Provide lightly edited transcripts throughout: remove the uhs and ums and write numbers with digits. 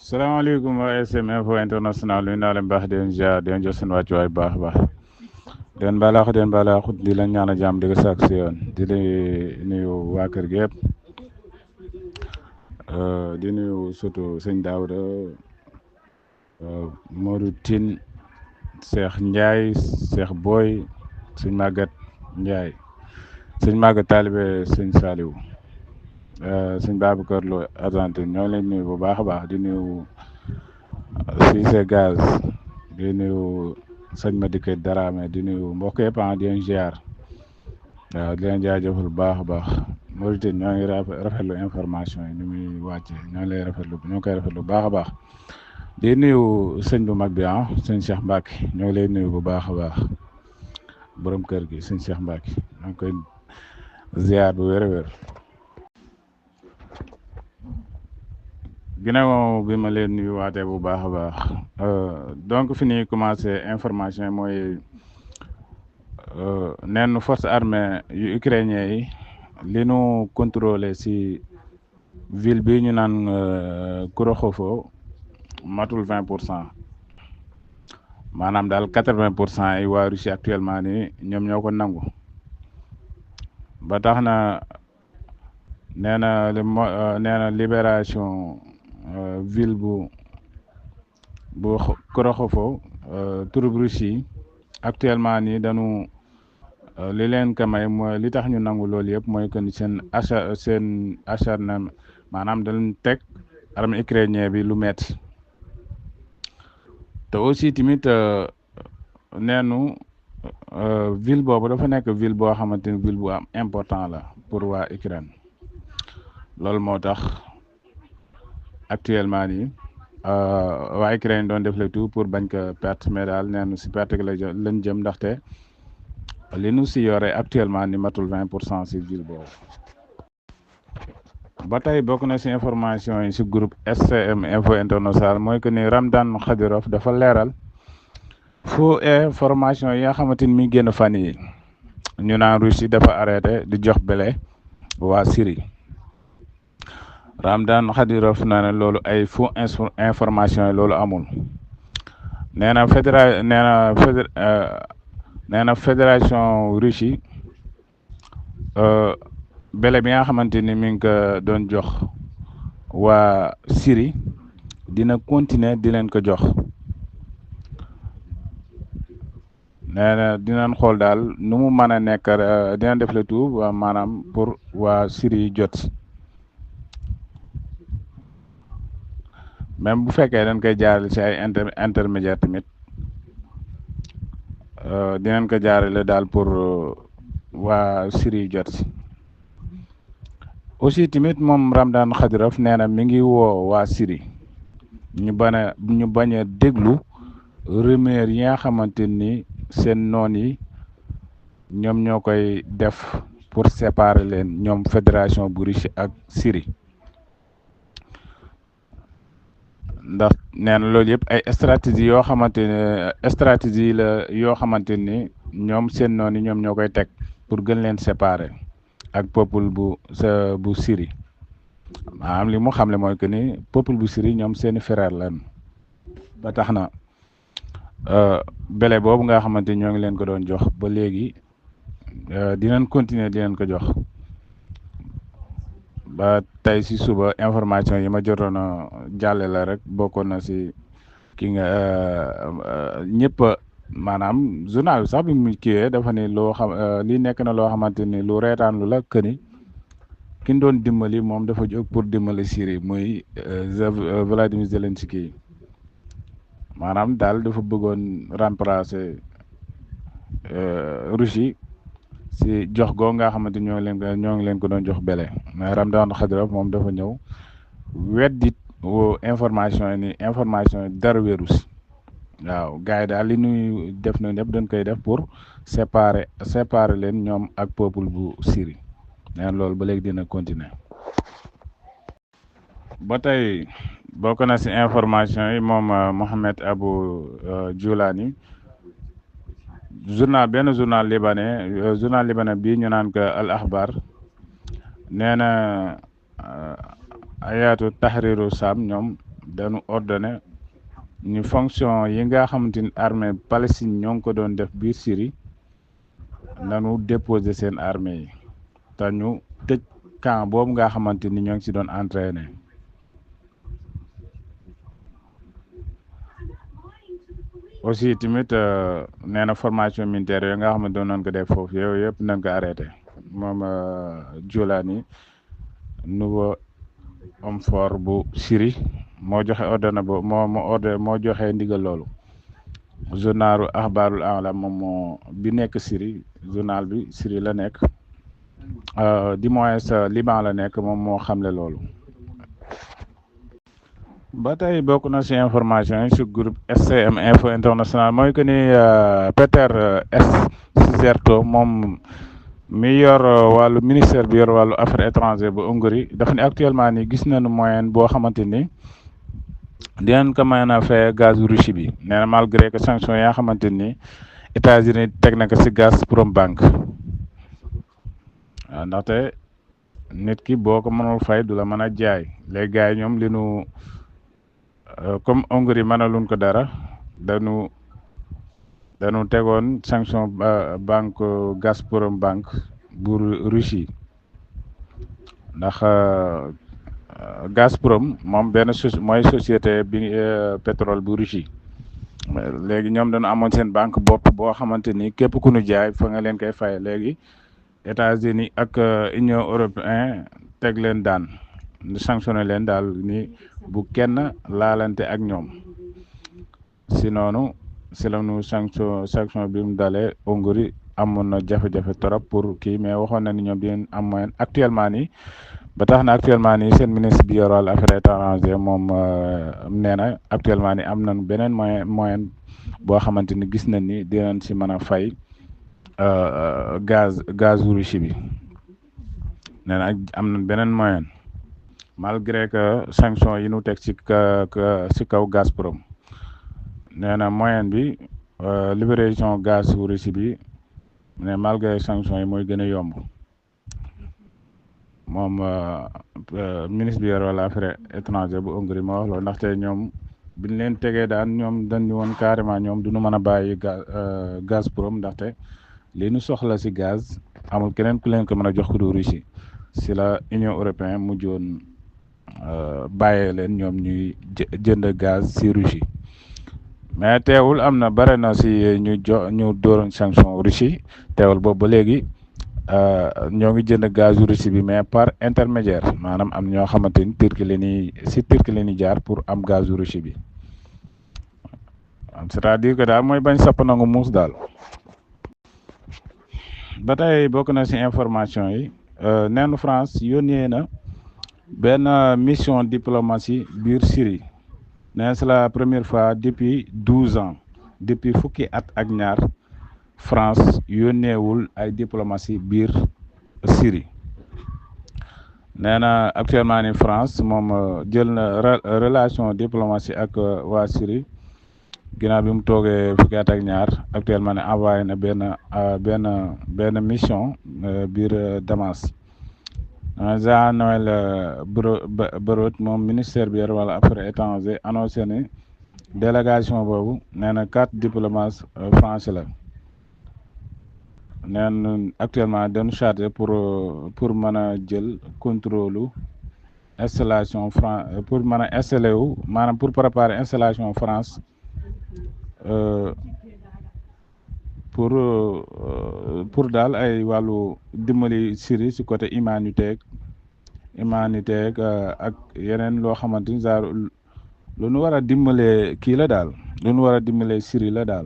salaamaaleykum waa SM Info International nuyu naa leen baax di leen ziar di leen jox seen wàccuwaay baax a baax di leen balaax di leen balaax di leen ñaan jàmm di ko sàkk si yoon di nuyu waa kër gi yëpp di nuyu surtout sëñ Daouda Modou Tine Cheikh Ndiaye Cheikh Boy sëñ Maguette Ndiaye sëñ Maguette Talibé sëñ Saliou sëñ Babacar Lo Argentine ñoo leen nuyu bu baax a baax di nuyu Cissé Gaz di nuyu sëñ Madické Darame di nuyu mbokk yëpp di leen ziar waaw di leen jaajëfal bu baax a baax Mauritanie ñoo ngi rafetlu information yi ni muy wàcce ñoo ngi lay rafetlu ñoo koy rafetlu bu baax a baax di nuyu sëñ bu mag bi sëñ Cheikh Mbacke ñoo ngi lay nuyu bu baax a baax borom kër gi sëñ Cheikh Mbacke ñoo ngi koy ziar bu wér a wér ginnaaw bi ma leen nuyu waatee bu baax a baax donc fi ñuy commencé information yi mooy neen force armée yu ukrainien yi li nu contrôlé si ville bi ñu naan Korokhov matul 20% maanaam daal 80% yi waa Russie actuellement nii ñoom ñoo ko nangu ba tax na nee na libération ville bu Korokhov troupe Russie actuellement nii dañu li leen ka may mooy li tax ñu nangu loolu yëpp mooy que ni seen acharnement maanaam dañ teg armée ukrainien bi lu metti te aussi tamit neenu ville boobu dafa nekk ville boo xamante ni ville bu am important la pour waa Ukraine loolu moo tax actuellement nii waa Ukraine doon def le tout pour bañ ko perte mais daal neenu si perte gi lañ jëm ndaxte li nu si yore actuellement ni matul 20% si ville boobu ba tey bokk na si information yi si groupe SM Info International mooy que ni Ramdan Kadyrov dafa leeral faux information yi nga xamante ni mi génn fan yi ñu naan Russie dafa arrêté di jox blé waa Syrie Ramdan Kadyrov na ne loolu ay faux information yi loolu amul nee na fédération Russie blé bi nga xamante ni mi ngi ko doon jox waa Syrie dina continuer di leen ko jox nee na dinañ xool daal nu mu mën a nekk dinañ def le tout maanaam pour waa Syrie jot même bu fekkee dañ koy jaarale ci ay intermédiaire tamit dinañ ko jaarale daal pour waa Syrie jot si aussi tamit moom Ramdan Kadyrov nee na mi ngi woo waa Syrie ñu bañ a déglu rumeur yi nga xamante ni seen noon yi ñoom ñoo koy def pour séparer leen ñoom fédération bu Russie ak Syrie ndax nee na loolu yëpp ay stratégie yoo xamante ne stratégie la yoo xamante ni ñoom seen noon yi ñoom ñoo koy teg pour gën leen séparer ak peuple bu Syrie maanaam li mu xamle mooy que ni peuple bu Syrie ñoom seeni frère lan ba tax na blé boobu nga xamante ni ñoo ngi leen ko doon jox ba léegi dinañ continuer di leen ko jox ba tey si suba information yi ma jotoon a jàlle la rek bokkoon na si ki nga ñëpp maanaam journal bi sax bi mu kiiwee dafa ni loo xam lii nekk na loo xamante ni lu reetaan lu la këni ki ñu doon dimbali moom dafa jóg pour dimbali Syrie muy Vladimir Zelensky maanaam daal dafa bëggoon remplacer Russie si jox goo nga xamante ñoo ngi leen ko doon jox blé mais Ramdan Kadyrov moom dafa ñëw weddi information yi ni information yi dara wéru si waaw gars yi daal li ñuy def na ñëpp dañ koy def pour séparer leen ñoom ak peuple bu Syrie neen loolu ba léegi dina continuer ba tey bokk na si information yi moom Mohamed Abou Djoulani benn journal libanais bii ñu naan ko Al Akhbar nee na Hayatu Tahriru Sham ñoom dañu ordonné ñu fonction yi nga xamante ni armée Palestine ñoo ngi ko doon def biir Syrie nanu déposer seen armée yi te ñu tëj camp boobu nga xamante ni ñoo ngi si doon entraîné. aussi tamit nee na formation militaire yooyu nga xam ne doon nañ ko def foofu yooyu yëpp nañ ko arrêté moom Jolani nouveau homme fort bu Syrie moo joxe ordre bo moo joxe ndigal loolu. journalu axbaarul alam moom moo bi nekk Syrie journal bi Syrie la nekk du moins Liban la nekk moom moo xamle loolu. ba tey bokk na ci information yi ci groupe SCM Info International mooy que ni Peter Szijjártó moom mi yor wàllu ministère bi yor wàllu affaires étrangères bu Hongrie dafa ne actuellement ni gis nañu moyen boo xamante ni dinañ ko mën a fay gaz Russie bi nee na malgré que sanction yaa xamante ni États-Unis teg na ko ci Gazprom Bank waaw ndaxte nit ki boo ko mënul fay du la mën a jaay les gars yi ñoom li nu comme Hongrie mënaluñ ko dara dañu tegoon sanction banque Gazprom Bank bu Russie ndax Gazprom moom benn mooy société bi pétrole bu Russie léegi ñoom dañu amoon seen banque bopp boo xamante ni képp ku nu jaay fa nga leen koy fay léegi États-Unis ak Union européenne teg leen daan sanctionné leen daal ni bu kenn laalante ak ñoom si noonu si la nu sanction bi mu dalee Hongrie amoon na jafe-jafe trop pour kii mais waxoon na ni ñoom dinañ am moyen actuellement nii ba tax na actuellement nii seen ministre bi yor wàllu affaires étrangères moom nee na actuellement nii am nañ beneen moyen boo xamante ni gis nañ ni dinañ si mën a fay gaz Russie bi nee na am nañ beneen moyen malgré que sanction yi nu teg ci kaw Gazprom nee na moyen bi libération gaz Russie bi mais malgré sanction yi mooy gën a yomb moom ministre bi yor wàllu affaires étrangères bu Hongrie moo wax loolu ndaxte ñoom biñ leen tegee daan ñoom dañu woon carrément ñoom duñu mën a bàyyi Gazprom ndaxte li nu soxla si gaz amul keneen ku leen ko mën a jox ku du Russie si la Union européenne mujjoon bàyyee leen ñoom ñuy jënd gaz si Russie mais teewul am na bare na si ñu dooroon sanction Russie teewul boobu ba léegi ñoo ngi jënd gaz Russie bi mais par intermédiaire maanaam am ñoo xamante ni Turquie la ñuy jaar pour am gaz Russie bi c'est-à-dire que daal mooy bañ sapp nangu muus daal. ba tey bokk na ci information yi neenu France yónnee na benn mission diplomatie biir Syrie nee c'est la première fois depuis 12 ans depuis fukki at ak ñaar France yónneewul ay diplomatie biir Syrie nee na actuellement ni France moom jël na relation diplomatie ak waa Syrie ginnaaw bi mu toogee fukki at ak ñaar actuellement ne envoyé na benn mission biir Damas Jean-Noël Barrot moom ministère bi yor wàllu affaires étrangères annoncé ne délégation boobu nee na 4 diplomates français la neen actuellement dañu chargé pour mën a jël contrôle installation pour mën a installé wu maanaam pour préparer installation France pour daal ay wàllu dimbali Syrie ci côté humanitaire ak yeneen loo xamante ni genre lu nu war a dimbalee kii la daal lu nu war a dimbalee Syrie la daal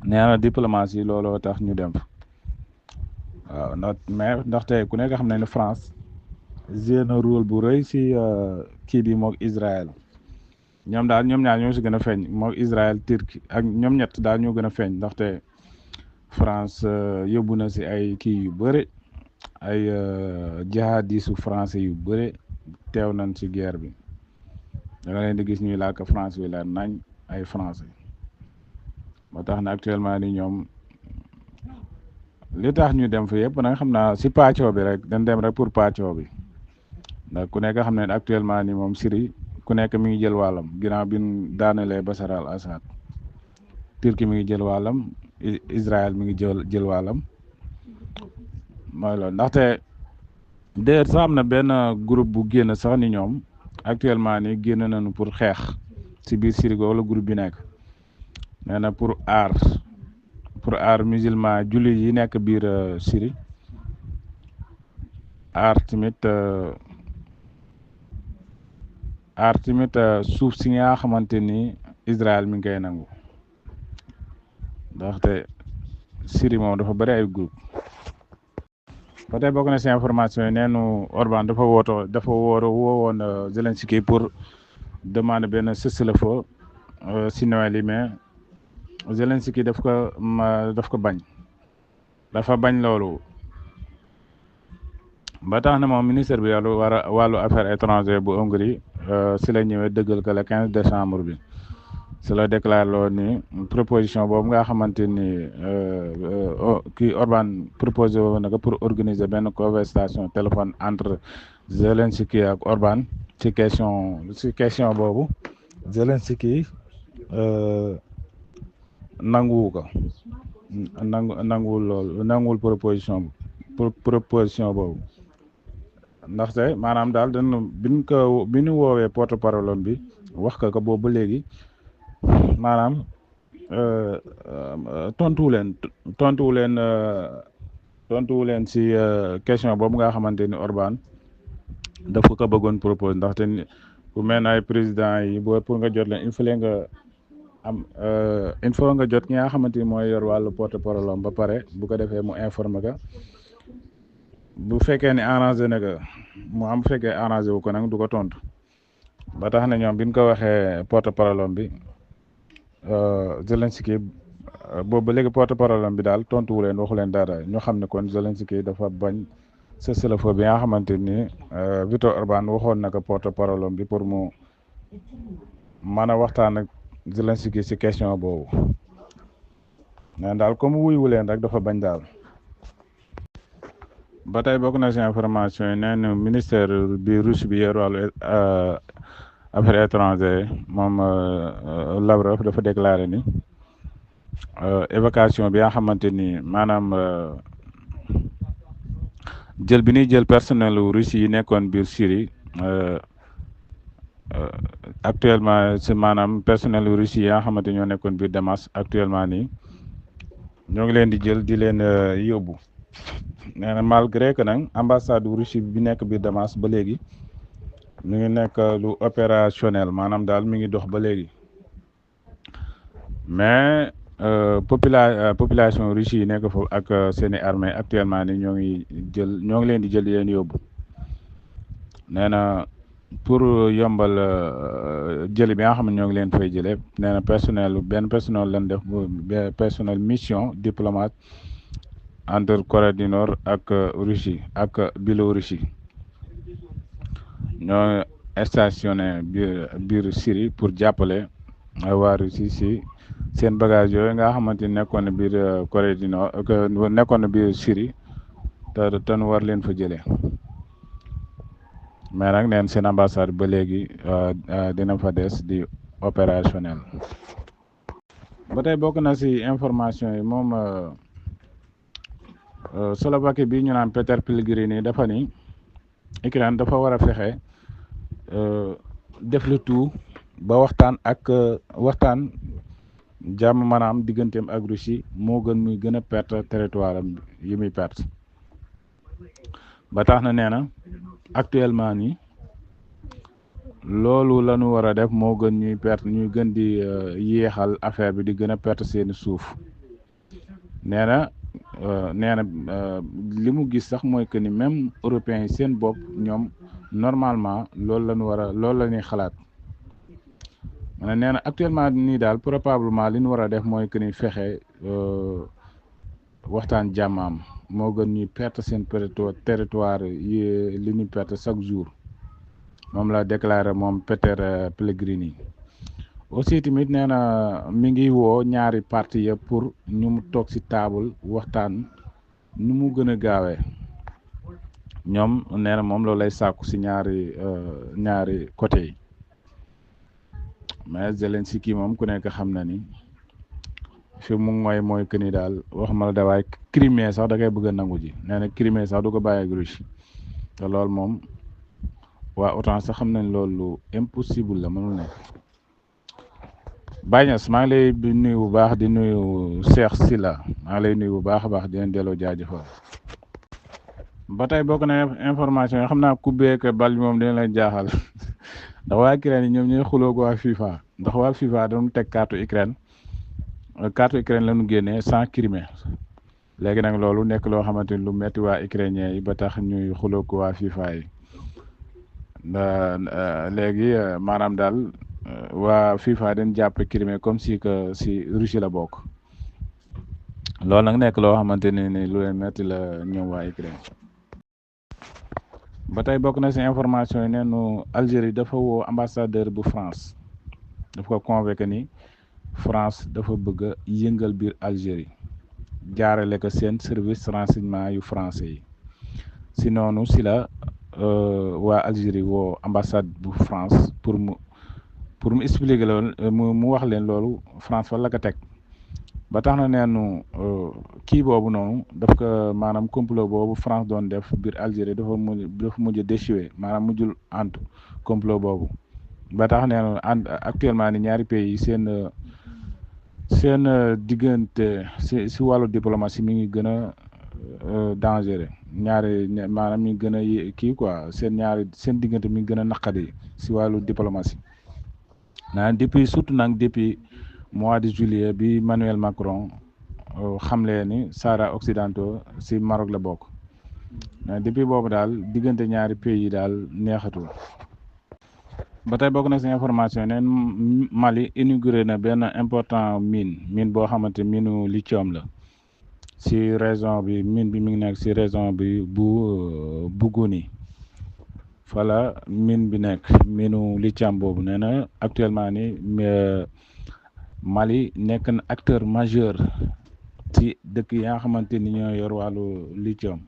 nee na diplomatie looloo tax ñu dem waaw ndaxte ku nekk xam ne France joué na rôle bu rëy ci kii bi mook Israël ñoom ñaar ñoo si gën a feeñ mook Israël Turquie ak ñoom ñett daal ñoo gën a feeñ ndaxte France yóbbu na si ay kii yu bëri ay jihadistu français yu bëri teew nañ ci guerre bi da nga leen di gis ñuy làkk français bi la nañ ay français moo tax na actuellement ni ñoom li tax ñu dem fi yëpp nag xam naa si pàccoo bi rek dañ dem rek pour pàccoo bi ndax ku nekk xam ne actuellement ni moom Syrie ku nekk mi ngi jël wàllam ginnaaw bi ñu daanelee Bachar al Assad Turquie mi ngi jël wàllam Israël mi ngi jël wàllam mooy loolu ndaxte d'ailleurs sax am na benn groupe bu génn sax ni ñoom actuellement ni génn nañu pour xeex ci biir Syrie wala groupe bi nekk nee na pour aar musulman jullit yi nekk biir Syrie aar tamit suuf si nga xamante ni Israël mi ngi koy nangu ndaxte Syrie moom dafa bëri ay groupe ba tey bokk na si information yi neenu Orban dafa woowoon Zelensky pour demander benn cessez-le-feu si Noël yi mais Zelensky daf ko bañ dafa bañ loolu ba tax na moom ministère bi wàllu affaires étrangères bu Hongrie si la ñëwee dëggal ko le 15 décembre bi si la déclaré loolu ni proposition boobu nga xamante ni kii Orban proposé woon na ko pour organiser benn conversation téléphone entre Zelensky ak Orban ci question boobu Zelensky nanguwu ko nanguwul proposition boobu ndaxte maanaam daal bi ñu woowee porte parole bi wax ko boobu ba léegi maanaam tontuwu leen si question boobu nga xamante ni Orban daf ko bëggoon propose ndaxte ku mel ne ay président yi pour nga jot leen il faut nga jot ki nga xamante ni mooy yor wàllu porte parole ba pare bu ko defee mu informer ka bu fekkee ni arrangé na ko mu am bu fekkee arrangé wu ko nag du ko tontu ba tax na ñoom bi ñu ko waxee porte parole bi Zelensky boobu ba léegi porte parole bi daal tontuwu leen waxu leen dara ñu xam ne kon Zelensky dafa bañ cessez-le-feu bi nga xamante ni Viktor Orban waxoon na ko porte parole bi pour mu mën a waxtaan ak Zelensky si question boobu mais daal comme wuyu leen rek dafa bañ daal. ba tey bokk na si information yi nee na ministère bi russe bi yor wàllu affaires étrangères moom Lavrov dafa déclaré ni évacuation bi nga xamante ni maanaam jël bi ñuy jël personnel russe yi nekkoon biir Syrie actuellement si maanaam personnel russe yi nga xamante ñoo nekkoon biir Damas actuellement nii ñoo ngi leen di jël di leen yóbbu. nee na malgré que nag ambassade Russie bi nekk biir Damas ba léegi mi ngi nekk lu opérationnel maanaam daal mi ngi dox ba léegi mais population Russie yi nekk foofu ak seeni armée actuellement ni ñoo ngi leen di jël yéen yóbbu nee na pour yombal jëli bi nga xam ne ñoo ngi leen fay jëlee nee na benn personnel lañ def personnel mission diplomate entre Corée du Nord ak Russie ak Biélorussie ñoo stationné biir Syrie pour jàppale waa Russie si seen bagage yooyu nga xamante ni nekkoon na biir Corée du Nord nekkoon na biir Syrie te nu war leen fa jëlee mais nag neen seen ambassade ba léegi dina fa des di opérationnel ba tey bokk na si information yi moom Slovaquie bi ñu naan Peter Pellegrini dafa ni Ukraine dafa war a fexe def le tout ba waxtaan jàmm maanaam digganteem ak Russie moo gën muy gën a perte territoire am yi muy perte ba tax na nee na actuellement nii loolu la ñu war a def moo gën ñuy gën di yéexal affaire bi di gën a perte seeni suuf nee na li mu gis sax mooy que ni même européens yi seen bopp ñoom normalement loolu la ñuy xalaat nee na actuellement nii daal probablement li ñu war a def mooy que ni fexe waxtaan jàmmaam moo gën ñuy perte seen territoire yi li ñuy perte chaque jour moom la déclaré moom Peter Pellegrini aussi tamit nee na mi ngi woo ñaari parti yëpp pour ñu mu toog ci table waxtaan nu mu gën a gaawee ñoom nee na moom loolu lay sàkku ci ñaari côté yi mais Zelensky moom ku nekk xam na ni fi mu mooy que ni daal waxuma la da waaye Crimée sax da koy bëgg a nangu ji nee na Crimée sax du ko bàyyi ak Russie te loolu moom waa OTAN sax xam nañ loolu lu impossible la mënul nekk. Baye Niass maa ngi lay nuyu bu baax di nuyu Cheikh Silla maa ngi lay nuyu bu baax a baax di leen delloo jaajëfal. ba tey bokk na information yi xam naa ku beek bal bi moom dina lay jaaxal ndax waa Ukraine yi ñoom ñooy xuloo ko waa FIFA ndax waa FIFA dañu teg carte Ukraine la ñu génnee sans Crimée léegi nag loolu nekk loo xamante ni lu metti waa ukrainien yi ba tax ñuy xuloo ko waa FIFA yi léegi maanaam daal waa FIFA dañ jàpp Crimée comme si que si Russie la bokk loolu nag nekk loo xamante ne ni lu leen metti la ñoom waa Ukraine. ba tey bokk na si information yi neenu Algérie dafa woo ambassadeur bu France dafa ko convoqué ni France dafa bëgg a yëngal biir Algérie jaarale ko seen service renseignement yu français yi si noonu si la waa Algérie woo ambassade bu France pour mu expliquer loolu mu wax leen loolu France fa la ko teg ba tax na neenu kii boobu noonu daf ko maanaam complot boobu France doon def biir Algérie dafa mujj déchoué maanaam mujjul antu complot boobu ba tax neenu actuellement ni ñaari pays yi seen diggante si wàllu diplomatie mi ngi gën a dangereux ñaari maanaam mi ngi gën a kii quoi seen diggante mi ngi gën a naqadi si wàllu diplomatie surtout nag depuis mois de juillet bi Emmanuel Macron xamle ni Sahara occidentaux si Maroc la bokk depuis boobu daal diggante ñaari pays yi daal neexatul. ba tey bokk na si information ne Mali inauguré na benn important mine boo xamante minu lithium la si région bi mine bi mi ngi nekk si région bi bu Bougouni fa la mine bi nekk minu lithium boobu nee na actuellement ni Mali nekk na acteur majeur ci dëkk yi nga xamante ni ñoo yor wàllu lithium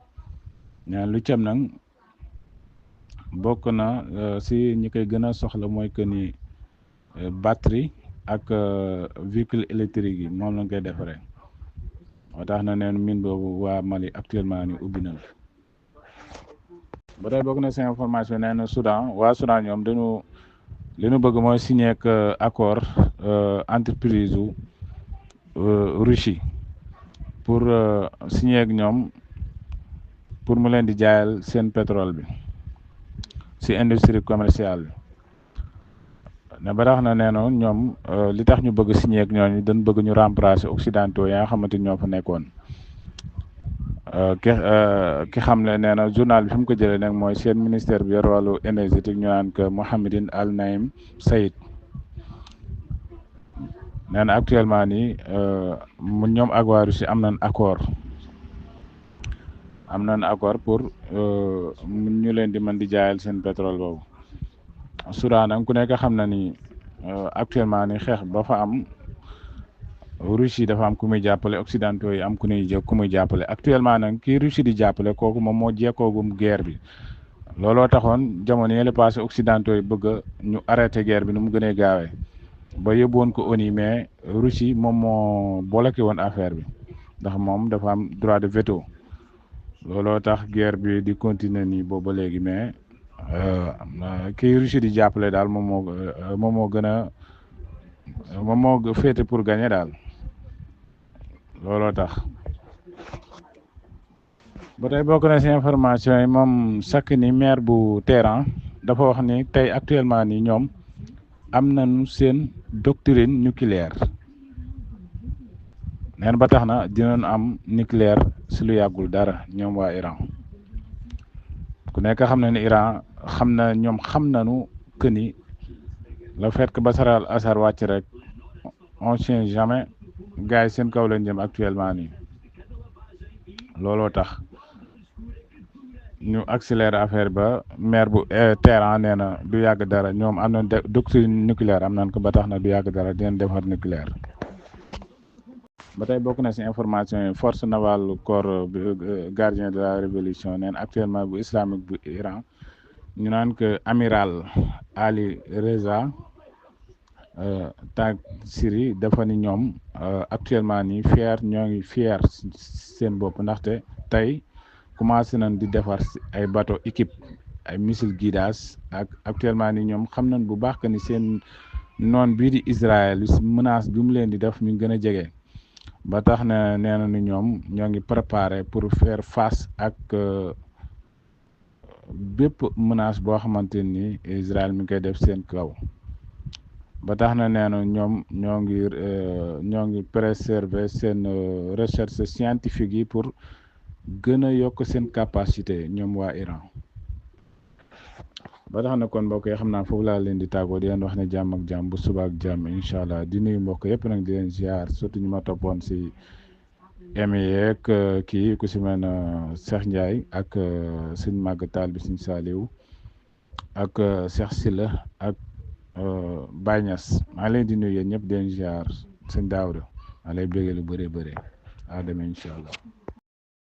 lithium nag bokk na si ñi koy gën a soxla mooy que ni batterie ak véhicule électrique yi moom lañ koy defaree moo tax na neen mine boobu waa Mali actuellement ni ubbi nañ ba tey bokk na si information nee na Soudan ñoom dañu li ñu bëgg mooy signer ak accord entreprise u Russie pour signer ak ñoom pour mu leen di jaayal seen pétrole bi si industrie commerciale bi ne ba tax na nee noonu ñoom li tax ñu bëgg signer ak ñooñu dañ bëgg ñu remplacer occidentaux yaa nga xamante ñoo fa nekkoon ki xam ne nee na journal bi fi mu ko jëlee nag mooy seen ministère bi yor wàllu énergétique ñu naan que Mohamedine Al Naim Saïd nee na actuellement nii ñoom ak waa Russie am nañ accord pour ñu leen di mën di jaayal seen pétrole boobu Soudan nag ku nekk xam na ni actuellement ni xeex ba fa am Russie dafa am ku muy jàppale occidentaux yi am ku muy jàppale actuellement nag kii Russie di jàppale kooku moom moo jekkoogum guerre bi looloo taxoon jamono yële passé occidentaux yi bëgg ñu arrêté guerre bi nu mu gënee gaawee ba yóbbu woon ko ONU mais Russie moom moo bloqué woon affaire bi ndax moom dafa am droit de veto looloo tax guerre bi di continuer nii boobu ba léegi mais kii Russie di jàppale daal moom moo féete pour gagner daal looloo tax. ba tey bokk na si information yi moom sakk ni maire bu Téhéran dafa wax ni tey actuellement ni ñoom am nañu seen doctrine nucléaire neen ba tax na dinañ am nucléaire si lu yàggul dara ñoom waa Iran ku nekk xam na ni Iran xam nañu que ni le fait que Bachar al-Assad wàcc rek on tient jamais gars yi seen kaw lañ jëm actuellement nii looloo tax ñu accéléré affaire ba maire bu Téhéran nee na du yàgg dara ñoom am na doctrine nucléaire am nañ ko ba tax na du yàgg dara dinañ defar nucléaire. ba tey bokk na si information yi force navale corps gardien de la révolution neen actuellement bu islamique bu Iran ñu naan que amiral Ali Reza tant Syrie dafa ni ñoom actuellement nii ñoo ngi fier seen bopp ndaxte tey commencé nañ di defar ay bateau équipe ay missile guidage ak actuellement nii ñoom xam nañ bu baax que ni seen noon bii di Israël menace bi mu leen di def ñu gën a jege ba tax na nee na ni ñoom ñoo ngi préparé pour faire face ak bépp menace boo xamante ni Israël mi ngi koy def seen kaw. ba tax na nee na ñoom ñoo ngi préserver seen recherche scientifique yi pour gën a yokk seen capacité ñoom waa Iran ba tax na kon mbokk yi xam naa foofu laa leen di tàggoo di leen wax ne jàmm ak jàmm bu suba ak jàmm incha allah di nuyu mbokk yëpp nag di leen ziar surtout ñu ma toppoon si emi yeeg kii ku si mel ne Cheikh Ndiaye ak sëñ Maguette Tall bi sëñ Saliou ak Cheikh Sylla ak Baye Niass maa ngi leen di nuyu yéen ñëpp di leen ziar sëñ Daouda maa lay bégee lu bëree bëri à demain incha allah.